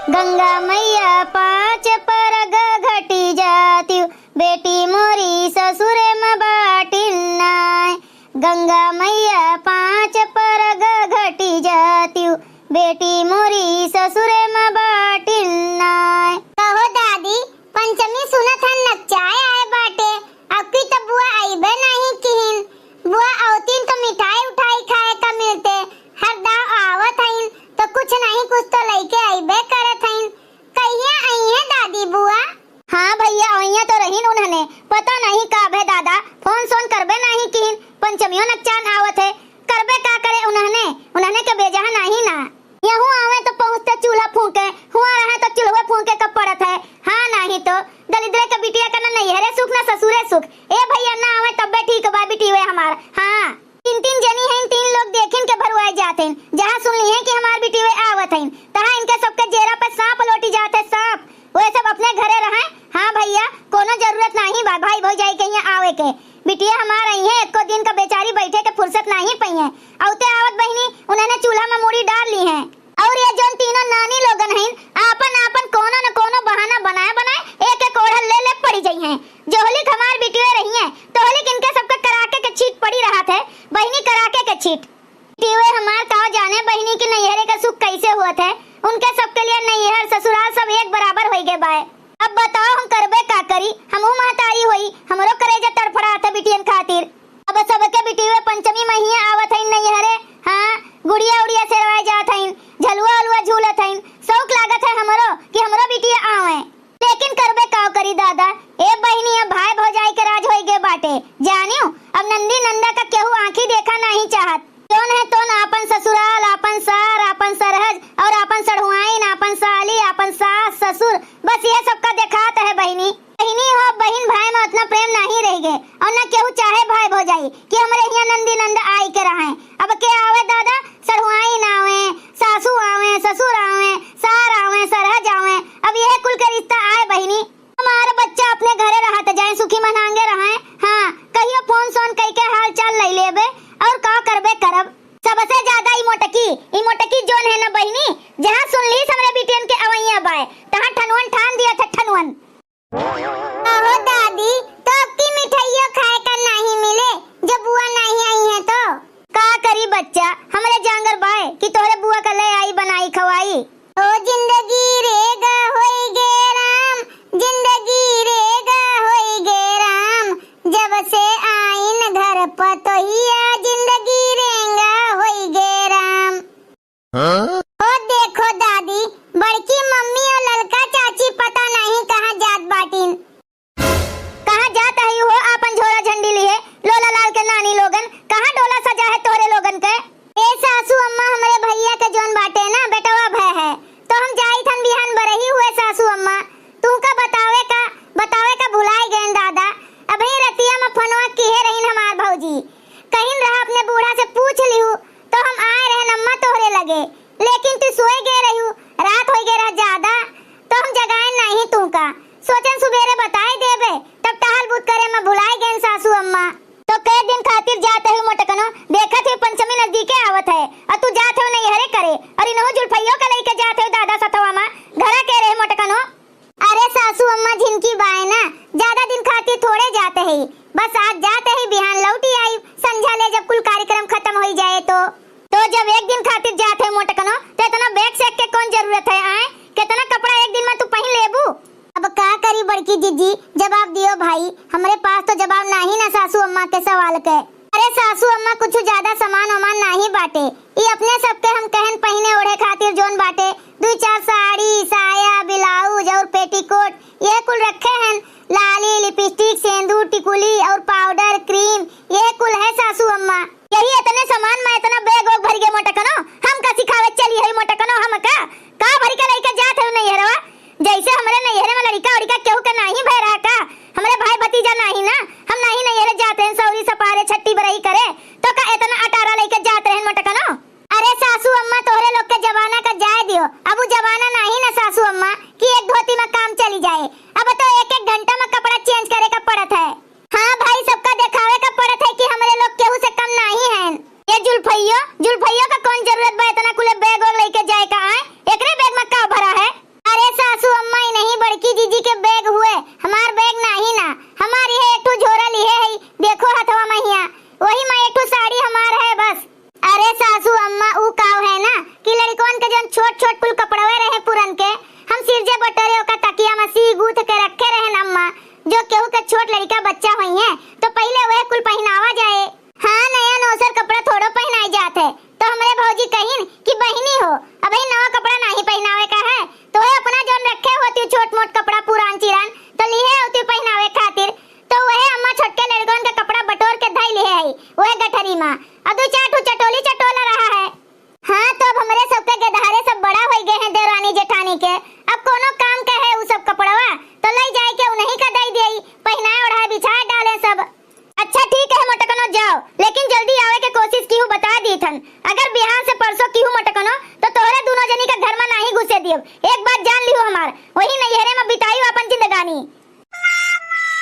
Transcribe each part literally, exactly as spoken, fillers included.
गंगा मैया पाँच परग घटी जातिउ, बेटी मोरी ससुरे म बाटिन नाय। गंगा मैया पाँच परग घटी जातिउ, बेटी मोरी ससुरे म बाटिन नाय। कहो दादी, पंचमी सुनत हन नकचाए आए बाटे, अब की तो बुआ अइबे नहीं किहिन। बुआ अउतिन तो मिठाई उठाई खाए का मिलते, हर दाव आवत हइन तो कुछ नहीं कुछ तो लइके अइबे करत हइन। कहिया अइहें दादी बुआ? हाँ भइया, अइहें तो रहिन उन्हने, पता नहीं का भे दादा, फोन सोन करबे नहीं किहिन, पंचमियो नकचान आवत है, करबे का करे उन्हने, उन्हने के बेजहा नहीं ना। यहूँ आवे तो पहुँचते चूल्हा फूंके, हुआ रहे तो चूल्हे फूंके का पड़त है। हाँ, नाही तो दलिद्रे के बिटिया का न नैहरे सुख न ससुरे सुख। ए भइया, ना आवे तब्बे ठीक बा बिटिवे हमार। हाँ, तीन तीन जनी हैं, तीन लोग देखिन के भरुआए जात हैं। जहाँ सुन ली हैं कि हमार बिटिवे आवत हैं, तहाँ इनके सबके जेरा पे सांप लोटी जात है, सांप। वे सब अपने घरे रहें। हाँ भइया, कोनो जरूरत नाही बा भाई भौजाई के यहाँ आवे के। बिटिया हमार अइहें, एको दिन का बेचारी बैठे के फुर्सत नाही पइहें। अउते आवत बहिनी, उन्हने चूल्हा में मूड़ी डार ली हैं। अउर ये जौन तीनों नानी लोगन हईन, आपन आपन कोनो न कोनो बहाना बनाए बनाए एक एक ओढ़ल ले ले पड़ी जइहें। जोहलिक हमार बिटिवे रहिहें, तोहलिक इनके सबके कराके के छीट पड़ी रहत है, बहिनी, कराके के छीट। बिटिवे हमार का जाने बहिनी के नैहरे का सुख कैसे होत है, उनके सबके लिए नैहर ससुराल सब एक बराबर होइ गए बाय। अब बताओ हम करबे का करी, हमहू महतारी होई, हमरो करेजा तड़फड़ात है बिटियन खातिर। अब सबके बिटिवे पंचमी महिया आवत हईन नैहरे, हाँ, गुड़िया उड़िया सेरवाए जात हईन, झलुआ उलुआ झूलत हईन, शौक लागत है हमरो कि हमरो बिटिया आवे। लेकिन करबे काव करी दादा, ए बहिनी, अब भाई भौजाई के राज होई गे बाटे, जानियो, अब नंदी नंदा का केहू आँखी देखा नाही चाहत। जौन है तौन आपन ससुराल, आपन सार, आपन सरहज और आपन सढ़ुआइन, आपन साली, आपन सास, ससुर, बस ये सबका देखात है बहिनी। बहिनी हो, बहिन भाई में उतना प्रेम नाही रह गए और न केहू चाहे भाई भौजाई कि हमरे हियां नंदी नंद आई के रहें। अब के आवे दादा, सढ़ुआइन आवे, सासू आवे, ससुर आवे, सार आवे, सरहज आवे, अब यह कुल के रिश्ता आए बहिनी। हमार बच्चा अपने घरे रहत जाए, सुखी मनांगे रहे। हाँ, कहियो फोन सोन कई के हाल चाल लई लेबे, और का करबे करब। सबसे ज्यादा ई मोटकी, ई मोटकी जोन है ना बहिनी, जहाँ सुन लीस हमरे बिटियन के अवैया बाय, तहाँ ठनुअन ठान दिया था ठनुअन। अहो दादी, तो अब की मिठाइयों खाए का नाही मिले, जब बुआ नाही आई है तो। का करी बच्चा, हमरे जांगर बाय कि तोहरे बुआ का ले आई बनाई खवाई। ओ जिंदगी रे गा होई गे राम, जिंदगी रे गा होई गे राम, जब से आइन घर पतोहिया, जिंदगी रेंगा होई गे राम। हाँ? ओ देखो दादी, बड़की मम्मी और ललका चाची पता नहीं कहाँ जात बाटिन। कहाँ जात हई हो आपन झोला झंडी लिए, लोला लाल के नानी लोगन, कहाँ डोला सजा है तोहरे लोगन के? ए सासू अम्मा, हमरे भइया के जौन बाटे ना, बेटवा भय है, तो हम जाइत हन बिहान बरही हुए सासू अम्मा। तुहका बतावे का, बतावे का भुलाए गएन दादा। अबही रतिया में फोनवा किहे रहिन हमार भौजी, कहिन रहा अपने बूढ़ा से पूछ लिहू, तो हम आए रहन अम्मा तोहरे लगे, लेकिन तू सोए गए रहू, रात होई गए रहा ज्यादा, तो हम जगाएन नाही तुहका। सोचन सुबेरे बताए देबे, तब टहल बूत करे में भुलाए गएन सासू अम्मा। तो कै दिन खातिर जात है मोटकनो, देखत है पंचमी नजदीके आवत है, और तू जात है नैहरे करे, और इनहू जुल्फइयो का लइके जात है दादा सथवा मा, घरा के रहे मोटकनो। अरे सासू अम्मा झिनकी बाय ना, ज्यादा दिन खातिर थोड़े जात है, बस आज जात है, बिहान लौटी आई, संझा ले जब कुल कार्यक्रम खत्म होई जाए तो। तो जब एक दिन खातिर जात है मोटकनो, तो इतना बैग सैग के कौन जरूरत है, आए? कितना कपड़ा एक दिन में तू पहिन लेबू? अब का करी बड़की जिज्जी, जवाब दियो भाई, हमरे पास तो जवाब नाही ना सासू अम्मा के सवाल के। अरे सासू अम्मा, कुछ ज्यादा सामान वामान नाही बाटे, ई अपने सबके हम कहन पहिने ओढ़े खातिर जोन बाटे, दुई चार साड़ी, साया, ब्लाउज और पेटीकोट, ये कुल रखे हैं। लाली, लिपस्टिक, सेंदूर, टिकुली और पाउडर, क्रीम, ये कुल है सासू अम्मा। यही इतने सामान में इतना बैग वैग भर गए मोटकनो, हम का सिखावे चली है मोटकनो, हम का, का भर के लेके जात है नैहरवा? जैसे हमरे नैहरे में लड़िका उड़िका केहू के नाही भय रहा का? हमरे भाई भतीजा नाही ना, हम नाही नैहरे जात हैं सौरी सपारे छट्टी बरही करे, तो का इतना अटारा लेके जात रहे मोटकनो? अरे सासू अम्मा, तोहरे लोग के जमाना का जाए दियो, अब उ जमाना नाही ना सासू अम्मा कि एक धोती में काम चली जाए, अब तो एक एक घंटा में कपड़ा चेंज करे का पड़त है। हाँ भाई, सबका देखावे का पड़त है कि हमरे लोग केहू से कम नाही हैं। ये जुल्फइयो, जुल्फइयो का कौन जरूरत बा इतना कुले बैग वैग लेके जाए का, आए? एकरे बैग में का भरा है? छोट छोट कुल कपड़वे रहे पुरन के, हम सिरजे बटोरे ओका तकिया में सी गूथ के रखे रहेन अम्मा, जो केहू के छोट लड़िका बच्चा होइहें तो पहिले वह कुल पहिनावा जाए। हाँ, नया नौसर कपड़ा थोड़ो पहिनाई जात है, तो हमरे भौजी कहिन कि बहिनी हो, अबही नवा कपड़ा नाहीं पहिनावे का है, तो वह अपना जौन रखे होती छोट मोट कपड़ा पुरान चिरान, तो लिहे होती पहिनावे खातिर, तो वह अम्मा छोटके लड़कन के कपड़ा बटोर के धई लिहे है वह गठरी में, और दू चार ठो चटोली चटोला रहा है। हाँ, तो अब हमरे सबके गेदहारे सब बड़ा होई गए हैं देवरानी जेठानी के, अब कोनो काम के है उ सब कपड़वा, तो लई जाए के उन्हीं का दई देई, पहिनाए ओढ़ाए बिछाए डाले सब। अच्छा ठीक है मोटकनो, जाओ, लेकिन जल्दी आवे के कोशिश कीहू, बता दी थन, अगर बिहान से परसों कीहू मोटकनो, तो तोहरे दोनों जनी का घर में नाहीं घुसे दियब। एक बात जान लिहू हमार, वही नैहरे में बिताई अपन जिंदगानी।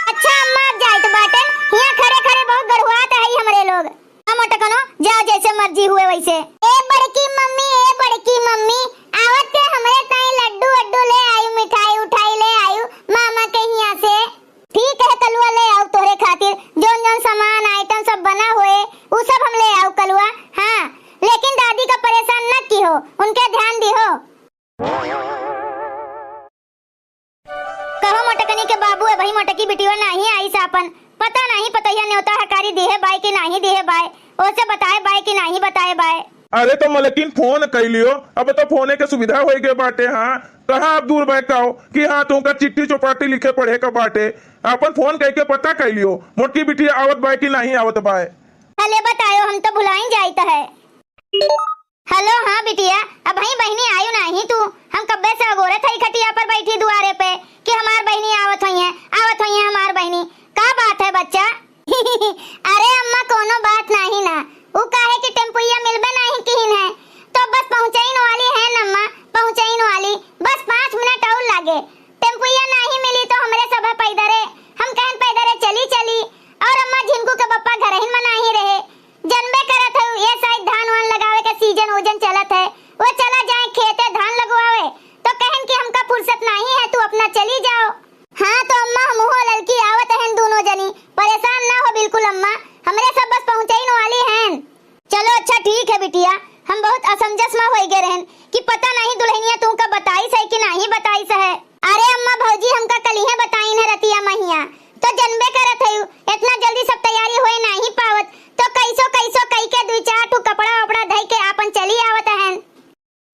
अच्छा अम्मा, अब जाइत बाटेन, हियां खड़े खड़े बहुत गड़ुआत है हमरे लोग। हाँ मोटकनो, जा जैसे मर्जी हुए वैसे। ए बड़की मम्मी, ए बड़की मम्मी, आवत के हमरे ताई लड्डू वड्डू ले आयु, मिठाई उठाई ले आयु मामा के हियां से। ठीक है कलुआ, ले आउ तोहरे खातिर जौन जौन सामान आइटम सब बना होए उ सब हम ले आउ कलुआ। हाँ, लेकिन दादी का परेशान न की हो, उनके ध्यान दी हो। कहो मोटकनी के बाबू, अबही मोटकी बिटिया नाहीं आइस आपन, पता नाहीं पतोहिया नेवता हकारी दिहे बाय कि नाहीं दिहे बाय, ओसे बताए बाय कि नाहीं बताए बाय। अरे तो मलकिन फोन कइ लियो, अब तो फोने के सुविधा होइ गए बाटे। हाँ, कहाँ अब दूर बाय काओ कि हाँ तुमका चिट्ठी चौपाटी लिखे पढ़े का बाटे, आपन फोन कइ के पता कइ लियो मोटकी बिटिया आवत बाय कि नाहीं आवत बाय। अले बतायो, हम तो भुलाइन जाइत है। हेलो, हाँ बिटिया, अबहीं बहिनी आयु नाहीं तू? हम कब्बे से अगोरत हई खटिया पर बैठी दुआरे पे कि हमार बहिनी आवत होइहें, आवत होइहें हमार बहिनी। का बात है बच्चा? अरे अम्मा, कोनो बात नाहीं ना, उ काहे कि टेम्पुइया मिलबे नाहीं किहिन है, तो बस पहुँचइन वाली है न अम्मा, पहुँचइन वाली, बस पाँच मिनट और लागे। टेम्पुइया नाहीं मिली तो हमरे सब पैदरे, हम कहन पैदरे चली चली, और अम्मा झिनकू के बप्पा घरहिन में नाहीं रहे, जनबे करत हउ, ये साइड धान वान लगावे के सीजन ओजन चलत है, वो चला जाए खेते धान लगवावे, तो कहन कि हमका फुर्सत नाहीं है, तू अपना चली जाओ। हाँ, तो अम्मा हमहू ललकी आवत हन दूनो जनी, परेशान ना हो बिल्कुल अम्मा, हमरे सब बस पहुँचइन वाली हन। चलो अच्छा ठीक है बिटिया, हम बहुत असमंजस में होइ गए रहन कि पता नाहीं दुल्हनिया तुमका बताइस है कि नाहीं बताइस है। अरे अम्मा, भौजी हमका कलिहे बताइन है रतिया महिया, तो जनबे करत हयू, इतना जल्दी सब तैयारी होए नाहीं पावत, तो कैसो कैसो कई के दुई चार ठो कपड़ा वपड़ा धई के आपन चली आवत हन।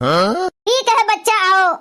हाँ? ठीक है बच्चा, आओ।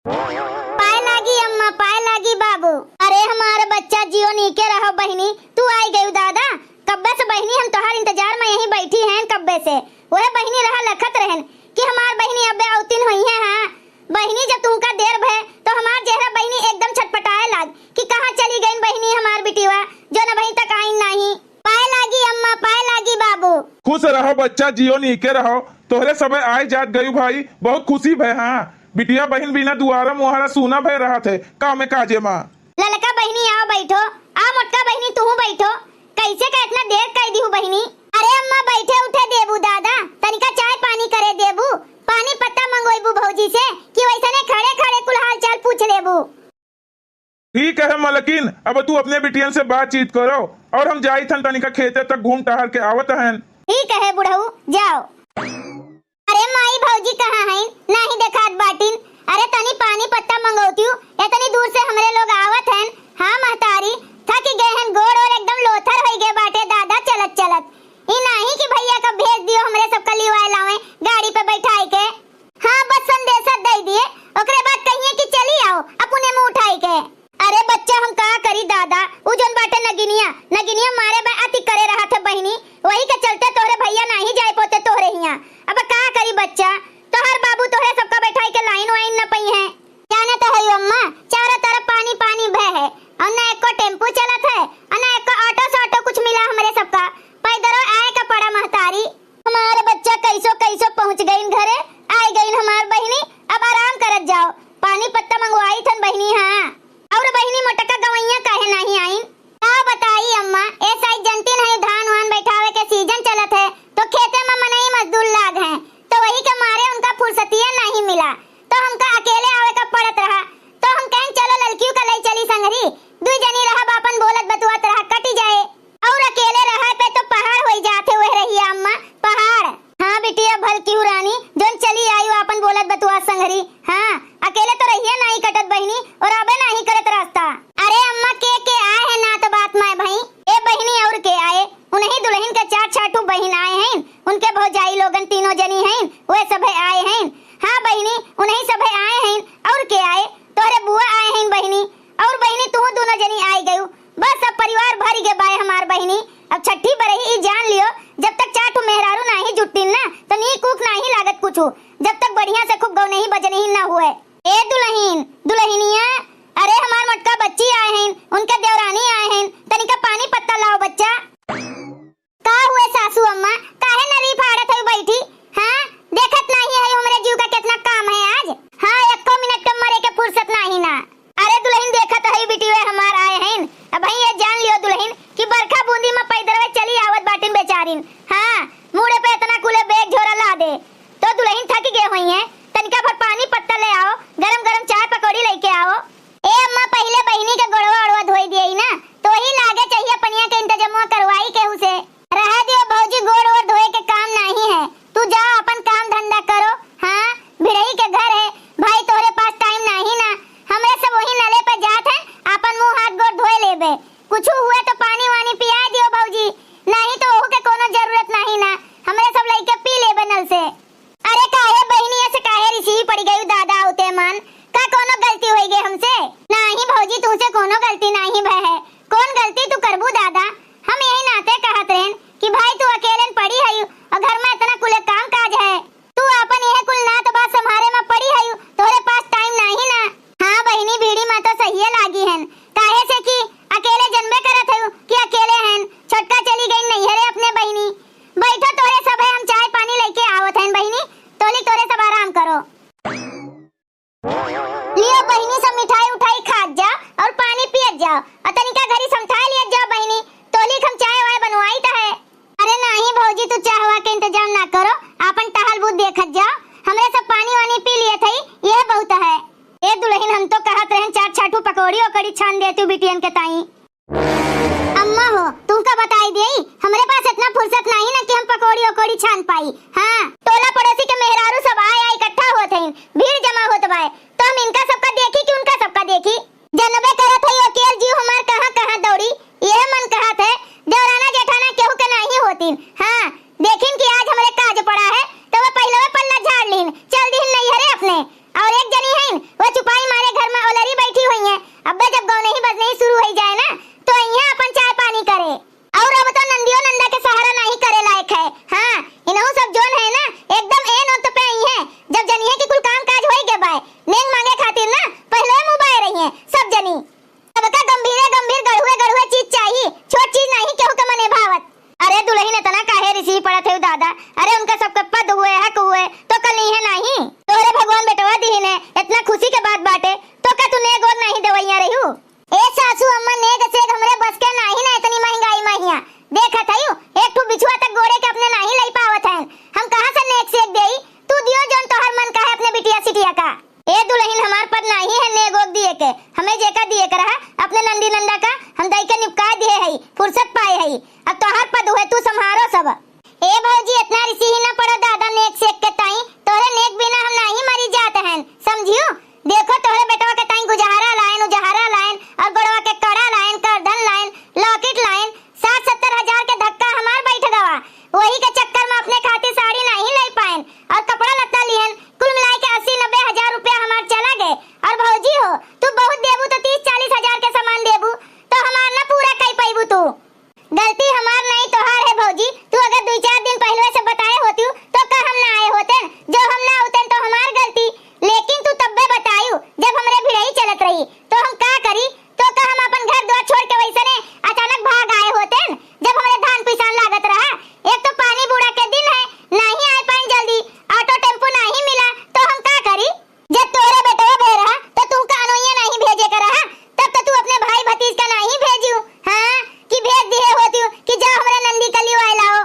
पाए लागी अम्मा, पाए लागी बाबू। अरे हमार बच्चा जियो नीके रहो बहिनी, तू आई गयू दादा, कब्बे से बहिनी हम तोहार इंतजार में यहीं बैठी हैं कब्बे से। वह बहिनी रहा लखत रहन कि हमार बहिनी अबे अवतिन होइहें। हाँ बहिनी, जब तुमका देर भय तो हमार चेहरा बहिनी एकदम छटपटाए लाग कि कहाँ चली गइन बहिनी हमार बिटिवा, जौन अबहीं तक आइन नाहीं। पाए लागी अम्मा, पाए लागी बाबू। खुश रहो बच्चा, जियो नीके रहो। तोहरे सबे आए जात गयू भाई, बहुत खुशी भय। हाँ बिटिया, बहिन बिना दुआरा मुहारा सूना भय रहत है काम काजे मा। ललका बहिनी, आओ बैठो, आ मोटका बहिनी, तुहू बैठो। कैसे का इतना देर कइ दिहू बहिनी? अरे अम्मा, बैठे उठे देबू दादा, तनिका चाय पानी करे देबू, पानी पत्ता मंगोइबू भौजी से कि वैसने खड़े खड़े कुल हाल चाल पूछ लेबू? ठीक है मलकिन, अब तू अपने बिटियन से बातचीत करो और हम जाइत हन तनिका खेते तक घूम टहर के आवत हन। ठीक है बुढ़ऊ, जाओ। अरे माई, भौजी कहाँ हइन? नाहीं देखात बाटिन। अरे तनी पानी पत्ता मंगौतियू, एतनी दूर से हमरे लोग आवत हन। हाँ महतारी, थक गए हन, गोड़ ओड़ एकदम लोथर होइ गए बाटे दादा चलत चलत। ई नाहीं कि भैया का भेज दियो हमरे सबका लिवाए लावे गाड़ी पे बैठाए के। हाँ बस संदेशा दे दिए, ओकरे बाद कहिए कि चली आओ अपने मुँह उठाए के। अरे बच्चा, हम का करी दादा, उ जौन बाटे नगिनिया, नगिनिया मारे बा अति करे रहत है बहिनी, वही के चलते तोहरे भैया नाहीं जाए पोते तोहरे हियाँ। अब का करी बच्चा, तोहर बाबू तोहरे सबका बैठाई के लाइन वाइन न पइहें। जाने तो है अम्मा, चारों तरफ पानी पानी भय है, और न एको टेम्पू चलत है और न एको ऑटो सॉटो कुछ मिला हमरे सबका, पैदरो आए का पड़ा महतारी। हमार बच्चा कैसो कैसो पहुँच गइन घरे, आइ गइन हमार बहिनी, अब आराम करत जाओ। पानी पत्ता मंगवाई थन बहिनी। हाँ, और बहिनी मोटका गवैया काहे नाहीं आइन? का बताई अम्मा, ए साइड जनतिन है धान वान बैठावे के सीजन चलत है, तो खेते में मनई मजदूर लाग हैं, तो वही के मारे उनका फुर्सतिया नाहीं मिला, तो हमका अकेले आवे का पड़त रहा, तो हम कहन चलो ललकियों का लई चली संगरी, दुई जनी रहब आपन बोलत बतुआत रहा कटी जाए। और अकेले रहे पे तो पहाड़ होई जात है वह रहिया अम्मा, पहाड़। हाँ बिटिया, भलकिहू रानी, जौन चली आयु आपन बोलत बतुआ उन्हीं सभे आए हैं, और के आए? तोहरे बुआ आए हैं बहिनी, और बहिनी तू दुनो जनी आए गयू। बस अब परिवार भर गे बाय हमार बहिनी। अब छठी बरही ई जान लियो, जब तक चार ठो मेहरारू नाही जुटिन ना, तो नीक ऊक नाही लागत कुछू, जब तक बढ़िया से खूब गौनही बजनही ना हुए। ए दुलहिन, दुलहिनिया, अरे हमार मोटका बच्ची आए हैं, उनके देवरानी आए हैं, तनिका पानी पत्ता लाओ बच्चा। का हुए सासू अम्मा, काहे नरी फाड़त है बैठी? हाँ, देखत नाही है हमरे जीव का कितना काम है आज। हाँ, एको मिनट के मरे के फुर्सत नाही ना। अरे दुलहिन, देखत है बिटिया हमार आए हैं। अब भाई ये जान लियो दुलहिन कि बरखा बूंदी में पैदरवे चली आवत बाटिन बेचारिन। हाँ, मूड़े पे इतना कुले बैग झोरा लादे, तो दुलहिन थक गए हुई हैं। तनिका भर पानी पत्ता ले आओ, गरम गरम चाय पकौड़ी लेके आओ। ए अम्मा, पहिले बहिनी के गोड़वा ओड़वा धोई दिए ना, तो ही लागे चाहिए पनिया के इंतजामवा करवाई केहू से। रहे दियो भौजी, गोड़ ओड़ धोए के काम नाही है, तू जाओ अपन काम धंधा करो। हाँ, भिड़ही के घर है, भाई तोहरे पास टाइम नाही ना, हमरे सब वही नले पे जात है, अपन मुंह हाथ गोड़ धोए लेबे, कुछ हुए तो पानी वानी पिया दियो भौजी, नाही तो ओहू के कोनो जरूरत नाही ना, हमरे सब लइके पी लेबे नल से। अरे काहे बहिनी, ऐसे काहे रिसी पड़ी गयू दादा उते मन? का कोनो गलती होई गई हमसे? नाही भौजी, तुमसे कोनो गलती नाही भय है। कौन गलती तू करबू दादा? हम यही नाते कहत रहेन कि भाई तू अकेले पड़ी है और घर में इतना कुल काम काज है। तू अपन यह कुल नात बात संभारे में पड़ी है, तोहरे पास टाइम नाही ना। हाँ बहिनी, भीड़ी में तो सहिए लागी हन, काहे से कि अकेले जनबे करत है कि अकेले हन। छोटका चली गई नैहरे अपने बहिनी। बैठो तोहरे सब है, हम चाय पानी लेके आवत हन बहिनी, तोली तोहरे सब आराम करो। लियो बहिनी सब मिठाई उठाई खात जाओ और पानी पियत जाओ और तनिका घरी समझा लियत जाओ बहिनी, तोली हम चाय वाय बनवाई त है। अरे नाही भौजी, तू चाहवा के इंतजाम ना करो, आपन टहल बूत देखत जाओ, हमरे सब पानी वानी पी लिए थई, यह बहुत है। ए दुलहिन, हम तो कहत रहन चार छाठू पकौड़ी ओकड़ी छान देतू बिटियन के ताई। अम्मा हो, तुमका बताई देई, हमरे पास इतना फुर्सत नाही ना कि हम पकौड़ी ओकौड़ी छान पाई। हाँ, टोला पड़ोसी के मेहरारू सब आए आए इकट्ठा होत हैं, भीड़ जमा होत बाय, तो हम इनका सबका देखी कि उनका सबका देखी? जनबे करत है अकेल जीव हमार कहाँ कहाँ दौड़ी, यह मन कहत है देवराना जेठाना केहू के नाही होतीन। हाँ, देखिन कि आज हमरे काज पड़ा है, तो वह पहलवे पल्ला झाड़ लीन, चल दीन नैहरे अपने। और एक जनी हईन, वो चुपाई मारे घर में ओलरी बैठी हुई हैं। अब्बे जब गौनही बजनही शुरू होई जाए ना, तो यहाँ अपन चाय पानी करे। और अब तो नंदियो नंदा के सहारा नाही करे लायक है। हाँ, इनहू सब जोन है ना, एकदम एन वक्त पे आई हैं, जब जनिए कि कुल काम काज होई गए बाय। नेंग मांगे खातिर ना पहले मुँह बाय रही हैं सब जनी। सबका गंभीरे गंभीर, गढ़ुए गढ़ुए चीज चाही, छोट चीज नाही केहू के मने भावत। अरे दुलहिन, इतना काहे रिसी पड़त है दादा? अरे उनका सबके पद हुए, हक हुए, तो कल नहीं है नाही? तोहरे भगवान बेटवा दीहिन है, इतना खुशी के बात बाटे, तो का तू नेग ओग नाही देवैया रही हूँ? ए सासू अम्मा, नेग सेग हमरे बस के नाही ना, इतनी महंगाई में हिया। देखत हयू, एक ठो बिछुआ तक गोड़े के अपने नाही लई पावत हैं। हम कहाँ से नेग सेग देई? तू दियो जौन तोहर मन कहे अपने बिटिया सिटिया का। ए दुलहिन, हमार पद नाही है नेग ओग दिए के, हमें जेका दिए के रहा, अपने नंदी नंदा का हम दई के निपका दिए हई, फुर्सत पाए हई। अब तोहार पद हुए, तू संभारो सब। ए भौजी, इतना रिसी ही ना पड़ो दादा नेग सेग के ताई, तोहरे नेग बिना हम नाही मरी जात हन, समझियो? देखो तोहरे बेटवा के ताई गुजहरा लाइन, उजहरा लाइन, और गोड़वा के कड़ा लाइन, करधन लाइन, लॉकेट लाइन, साठ सत्तर हजार के धक्का हमार बैठ गवा, वही के चक्कर में अपने खातिर साड़ी नाही ले पाएन और कपड़ा लत्ता लिहन, कुल मिलाई के अस्सी नब्बे हजार रुपया हमार चला गए। और भौजी हो, तू बहुत देबू तो तीस चालीस हजार के सामान देबू, तो हमार ना पूरा कई पैबू तू। गलती हमार नाही, तोहार है भौजी। तू अगर दुई चार दिन पहले से बताए होती तो का हम ना आए होतेन? जो हम ना होतेन तो हमार गलती, लेकिन तू तब्बे बतायू जब हमरे भिड़ई चलत रही तो हम का करी? तो का हम अपन घर द्वार छोड़ के वैसने अचानक भाग आए होतेन जब हमरे धान पिसान लागत रहा? एक तो पानी बूढ़ा के दिन है, नाही आए पाइन जल्दी, ऑटो टेम्पो नाही मिला, तो हम का करी? जब तोहरे बेटवा भे रहा, तो तू का अनोइया नाही भेजे के रहा? तब तो तू अपने भाई भतीज का नाही भेजू, हाँ, कि भेज दिए होती कि जा हमरे नंदी का लिवाए लाओ।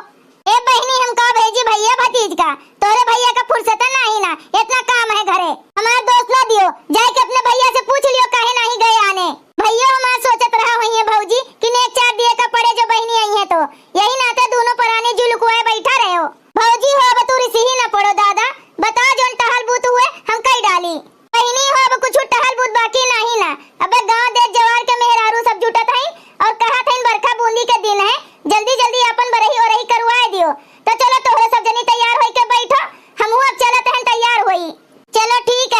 ए बहिनी, हम का भेजी भैया भतीज का? तोहरे भैया का फुर्सत नाही ना, इतना काम है घरे। हमार दोस्त ना दियो, जाए के अपने भैया से पूछ लियो काहे नाही गए आने। भैया हमार सोचत रहा हुई है भौजी कि नेक चार दिए का पड़े जो बहिनी आई है तो, यही नाते दोनों परानी जुलुकुआए बैठा रहे हो। भौजी हो, अब तू रिसी ही ना पड़ो दादा, बता जौन टहल बूत हुए हम कई डाली। बहिनी हो, अब कुछ टहल बूत बाकी नाही ना, अबे गांव देश जवार के मेहरारू सब जुटत हईन और कहत हईन बरखा बूंदी के दिन है, जल्दी जल्दी आपन बरही ओरही करवाए दियो। तो चलो तोहरे सब जनी तैयार होई के बैठो, हमहू अब चलत हन तैयार होई। चलो ठीक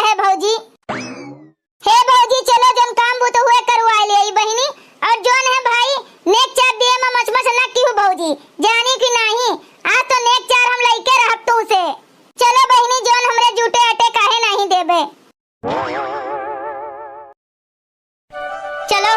चलो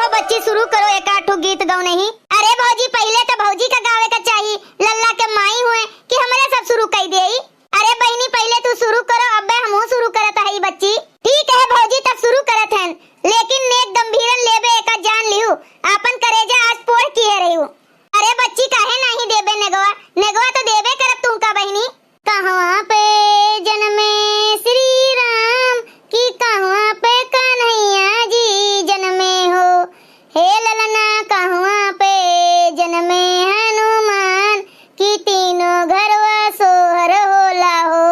हो बच्ची, शुरू करो एक आध ठो गीत गौनही। अरे भौजी, पहिले त भौजी का गावे का चाही, लल्ला के माई हुए कि हमरे सब शुरू कइ देई। अरे बहिनी, पहिले तू शुरू करो, अब्बे हमहू शुरू करत हई बच्ची। ठीक है भौजी, तब शुरू करत हन, लेकिन नेग गंभीरन लेबे एका जान लिहू, आपन करेजा आज पोढ़ किहे रहिउ। अरे बच्ची, काहे नाही देबे नेगवा, नेगवा तो देबे करब तुहका बहिनी। कहवा पे जनमे श्री राम, कि कहवा पे कन्हैया जी जनमे हो। हे ललना, कहवा पे जनमे हनुमान, कि तीनों घरवा सोहर होला हो।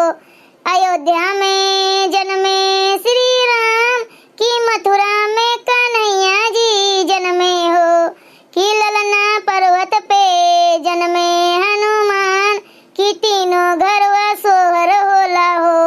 अयोध्या में जनमे श्री राम, कि मथुरा में कन्हैया जी जनमे हो। कि ललना पर्वत पे जनमे हनुमान, कि तीनों घरवा सोहर होला हो।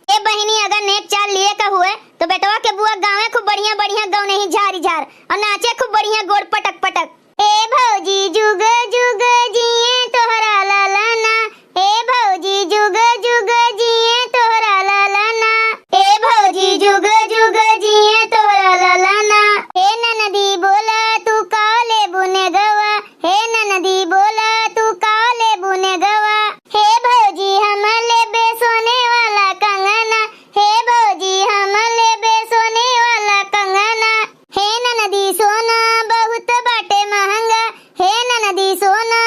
ए बहिनी, अगर नेक चाल लिए का हुए तो बेटवा के बुआ गावे खूब बढ़िया बढ़िया गौनही झारी झार और नाचे खूब बढ़िया गोड़ पटक पटक। ए भौजी जुग जुग जिए तोहरा ललना, ए भौजी जुग जुग जिए तोहरा ललना, ए भौजी जुग जुग जिए तोहरा ललना। ए ननदी बोला तू का लेबू नेगवा, हे ननदी बोला तू का लेबू नेगवा। हे भौजी हम लेबे सोने वाला कंगना, हे भौजी हम लेबे सोने वाला कंगना। हे ननदी सोना बहुत बाटे महंगा, हे ननदी सोना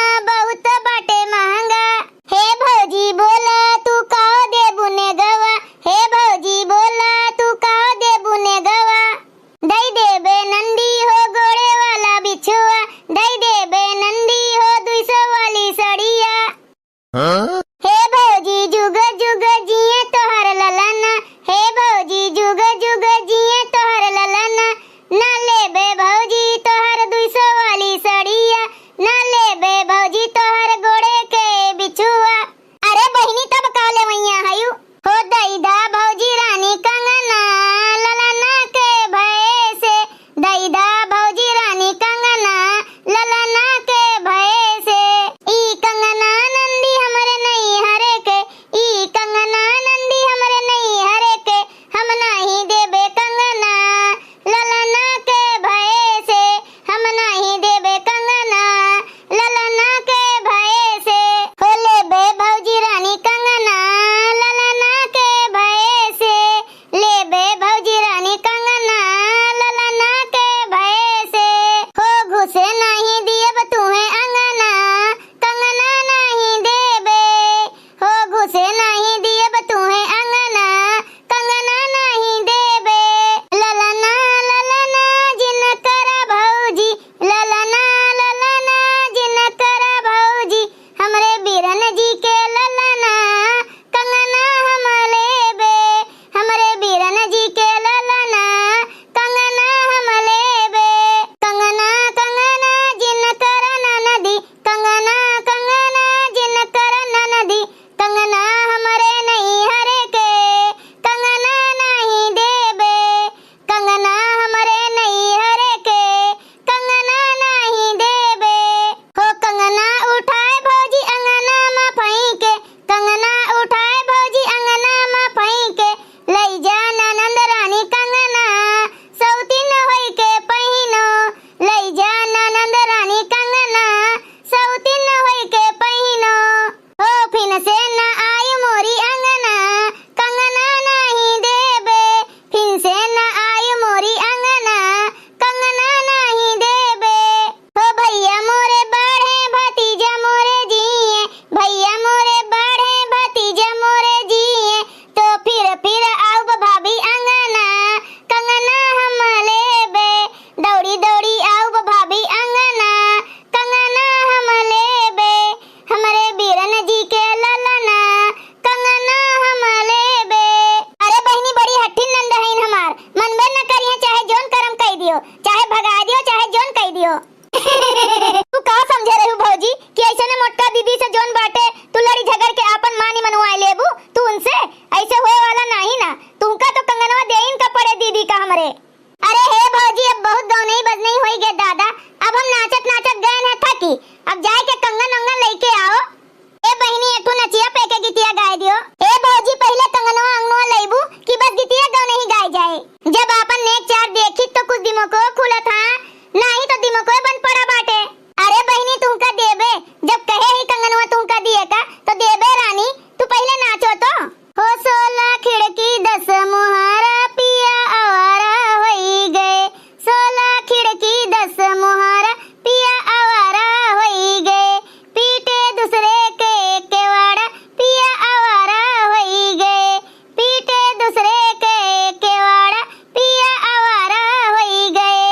जब आपन नेक चार देखी तो कुछ दिमागो खुलत, हाँ, नाही तो दिमागो बंद पड़ा बाटे। अरे बहिनी, तुहका देबे, जब कहे ही कंगनवा तुहका दिए का, तो देबे रानी, तू पहिले नाचो तो। हो सोलह खिड़की दस मुहारा, पिया आवारा होई गए। सोलह खिड़की दस मुहारा, पिया आवारा होई गए। पीटे दूसरे के केवाड़ा, पिया आवारा होई गए। पीटे दूसरे के केवाड़ा, पिया आवारा होई गए।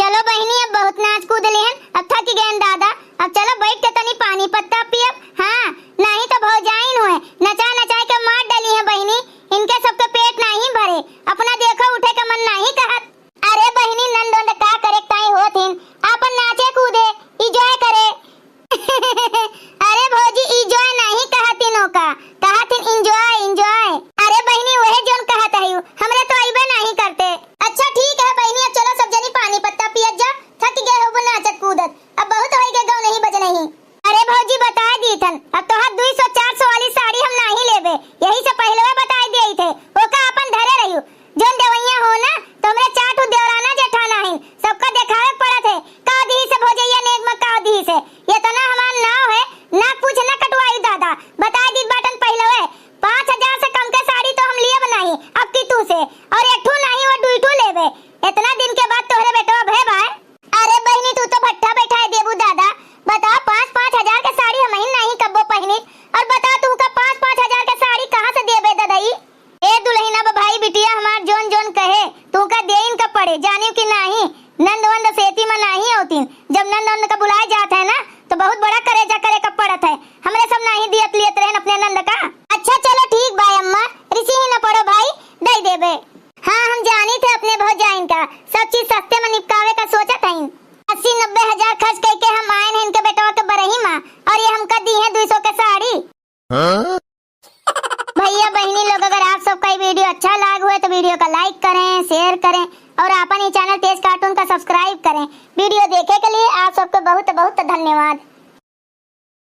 चलो बहिनी, अब बहुत नाच कूद लेहन, अब थक गएन दादा। अब चलो बैठ के तनी पानी पत्ता पियब। हाँ, नाही तो भौजाइन हुए, नचा नचा के मार डाली है बहिनी। इनके सबके पेट नाही भरे, अपना देखो उठे के मन नाही कहत। अरे बहिनी, नंद ओंद का करे ताई होत हिन, आपन नाचे कूदे, enjoy करे। अरे भौजी, enjoy नाही कहतिन ओका, कहतिन enjoy, enjoy। अरे बहिनी, वहे जोन कहत हई, हमरे तो अइबे नाही करते। अच्छा ठीक है बहिनी, अब चलो सब जनी पानी पत्ता पियत जा, थक गए होबो नाचत कूदत, अब बहुत होई गए गौनही बजनही। अरे भौजी, बताए दीथन, अब तोहार दुई सौ चार सौ वाली साड़ी हम नाही लेबे, यही से पहिलवे बताए दिए थे, ओका आपन धरे रहियो। जोन देवैया हो ना, तो हमरे चार ठो देवराना जेठाना है, सबका देखावे पड़त है, का दिही से भौजैया नेग में का दिही से। इतना हमार नाव है, नाक पूछ ना कटवाई दादा, बताए दीत बाटन पहिलवे। पाँच हजार से कम के साड़ी तो हम लियब नाही अब की तू से, और एक ठो नाही, वो दुई ठो लेबे। इतना दिन के बाद तोहरे बेटवा भे भाई। अरे बहिनी, तू तो भट्ठा बैठाए देबू दादा। बताओ, पाँच पाँच हजार के साड़ी हमहिन नाही कब्बो पहिनी, और बताओ, तुहका पाँच पाँच हजार के साड़ी कहाँ से देबे ददई? ए दुलहिन, अब भाई बिटिया हमार जोन जोन कहे, तुहका देइन का पड़े, जानियो कि नाही? नंद वंद सेती में नाही होतीन, जब नंद वंद का बुलाए जात है ना, तो बहुत बड़ा करेजा करे का पड़त है। हमरे सब नाही दियत लियत रहन अपने नंद का। अच्छा चलो ठीक बा अम्मा, रिसी ही न पड़ो भाई, दई देबे। हाँ, हम जानी थे अपने भौजाइन का, सब चीज सस्ते में निपटावे का सोचत हईन। अस्सी नब्बे हजार खर्च करके हम आए हैं इनके बेटवा के बरही माँ, और ये हमका दी है दुई सौ के साड़ी। हाँ? भैया बहिनी लोग, अगर आप सबका ये video अच्छा लाग हुए तो video का like करें, share करें और आपन ये channel तेज cartoon का subscribe करें। Video देखे के लिए आप सबको बहुत बहुत धन्यवाद।